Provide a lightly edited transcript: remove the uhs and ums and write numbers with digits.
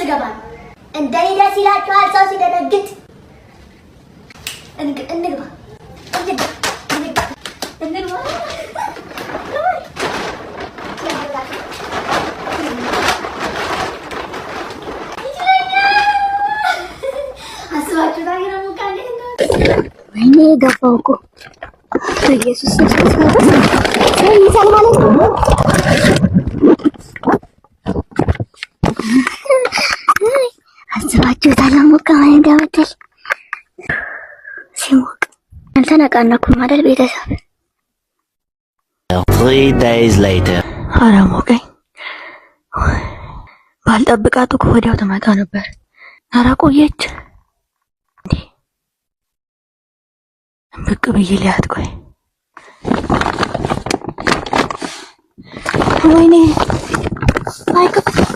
ስገባ ነው። እንደኔ ደስ ይላችኋል ሰው ሲደነግጥ? እንግባ እንግባ እንግባ እንግባ። ወይኔ ገባው እኮ በኢየሱስ ሰው ይይዛል ማለት ነው። አስባችሁታል? ሞቀ ማለት እንዳበደል ሲሞቅ አልተነቃነኩም አይደል ቤተሰብ? 3 days later. ኧረ ሞቀኝ። ባልጠብቃት እኮ ወዲያው ትመጣ ነበር። ኧረ ቆየች እንዴ! ብቅ ብዬ ሊያት ቆይ። ወይኔ አይከፍትም።